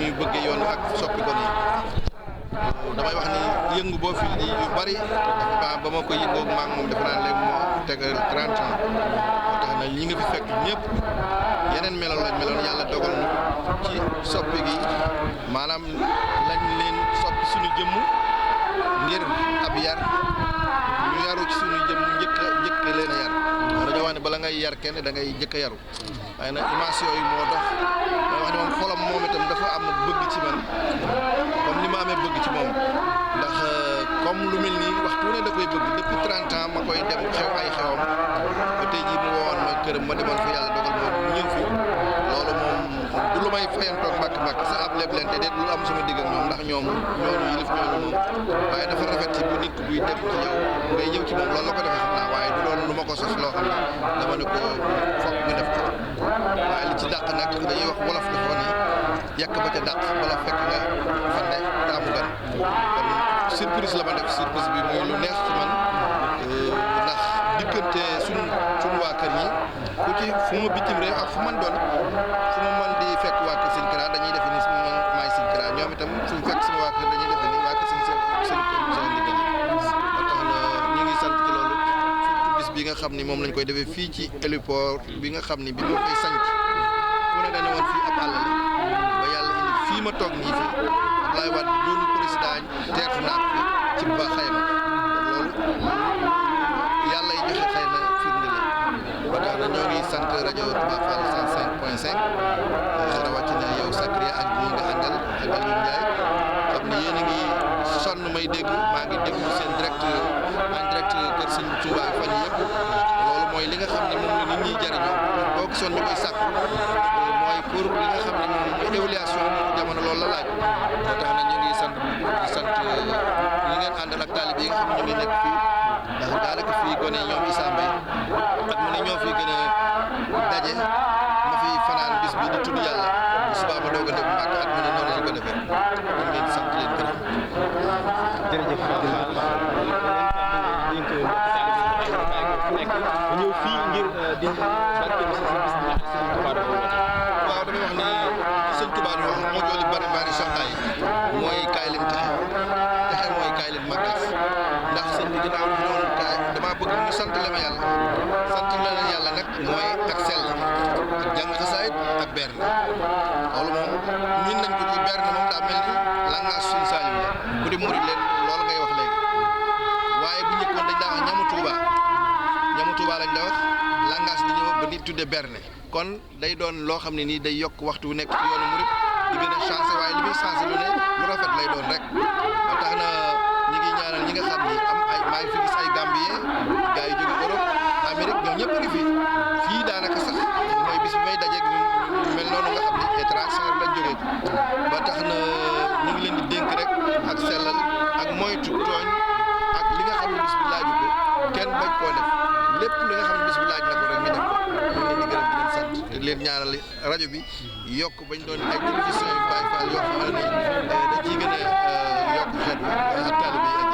ñuy bëggee yoon ak soppi ko nii damay wax ni yëngu boo fi nii yu bari ba ma ko yëngoo maa ngi moom defe naa léegi moo tegal 30 ans moo tax na ñi nga fi fekk ñëpp yeneen meloon lañ meloon yàlla dogal na ci soppi gi maanaam lañ leen soppi suñu jëmm ngir ab yar ñu yaru ci suñu jëmm njëkk leen a yar dañoo wax ne bala ngay yar kenn da ngay njëkk a yaru waaye nag image yooyu moo dox mooy wax ne moom xolam moom itam dafa am bëgg ci man comme ni ma amee bëgg ci moom ndax comme lu mel nii waxtu ne da koy bëgg depuis 30 ans ma koy dem xew ay xewam ba tey jii mu woowoon ma këram ma demoon fi yàlla dogal ma ñëw fi loolu moom du lu may fayantoog mbàkk sa ab lépp leen te déet lu am sama digg ak ñoom ndax ñoom ñooñu yilif ñooñu moom waaye dafa rafet ci bu nit ki buy dem ci yow ngay ñëw ci moom loolu la ko defee xam naa waaye du loolu lu ma ko sos loo xam ne dama ne ko foog nga def ko waaye li ci dàq nag dañuy wax wolof dafa ni yàq ba ca dàq bala fekk nga fande te amu gan kon surprise la ma def surprise bi muy lu neex ci man ndax diggante suñ waa kër yi ku ci fu ma bitim réew ak fu man doon fu ma mën di fekk waa kër Sëñ Kara dañuy defe ni man maay Sëñ Kara ñoom itam fu mu fekk sama waa kër dañuy defe ni waa kër seen ndigal ba tax na ñu ngi sant ci loolu surtout bis bi nga xam ni moom lañ koy defee fii ci héliport bi nga xam ni bi moo koy sanc ku ne dañu woon fii ab àll la ba yàlla indi fii ma toog nii fii Abdoulaye Wade doon président teertu naa ko fi ci ba xayma loolu yàlla yi joxe xëy na firnde la ba tax na ñoo ngi sant rajo Touba Fall 105.5 rawatina yow Sakria ak ñi nga àndal ak Aliou Ndiaye xam ne yéen a ngi sonn may dégg maa ngi déglu seen direct en direct kër Sëñ Touba fan yii yëpp loolu mooy li nga xam ne moom la nit ñi jariñoo boo gisoon ñu koy sàkk mooy pour li nga xam ne moom mooy évaluation jamono loolu la laaj moo tax na ñu ngi sant ñi ngeen àndal ak taalib yi nga xam ne ñu ngi nekk fii ndax daanaka fii gone ñoom Issa Mbaye at mu ne ñoo fi gën a daje ma fi fanaan bis bi di tudd yàlla bu subaa ma doog a dem Màkka at mu ne noonu lañ ko defee ñu ngi leen di sant leen gërëm. jërëjëf ñëw fii ngir di barkeelu si bis bi ak Sëñ Touba dafa woote. waaw damay wax ni Sëñ Touba di wax moo jooli bari bari soxlaay mooy kaay leen texe mooy kaay leen màggal ndax sëñ bi ginnaaw bi noonu kaay damaa bëgg ñu sant la ma yàlla sant la leen yàlla nag mooy ak sell ak jàng xasaayit ak berne loolu moom ñun nañ ko ci berne moom daa mel ni langage suñu saalim la bu di murid leen loolu ngay wax léegi waaye bu njëkkoon dañ daa wax ñamu Touba lañ la wax langage bi ñëw ba nit tudde berne kon day doon loo xam ne nii day yokk waxtu wu nekk ci yoonu murid di gën a changé waaye li muy changé lu ne lu rafet lay doon rek ba tax na ñi ngi ñaanal ñi nga xam ni am ay maa ngi fi gis ay Gambien gars yi jóge Europe Amérique ñoom ñëpp a ngi fi fii daanaka sax mooy bis bi may dajeeg ñu mel noonu nga xam ni étranger lañ jógee ba tax na ñu ngi leen di dénk rek ak sellal ak moytu tooñ ak li nga xam ne bis bi laaju ko kenn bañ koo def lépp li nga xam ne bis bi laaj na ko rek ñu def ko ñu leen di gërëm di leen sant te leen ñaanal rajo bi yokk bañ doon ay télévision yu Baye Fall yoo xam ne dañ ciy gën a yokk xeet bi ak taalibe yi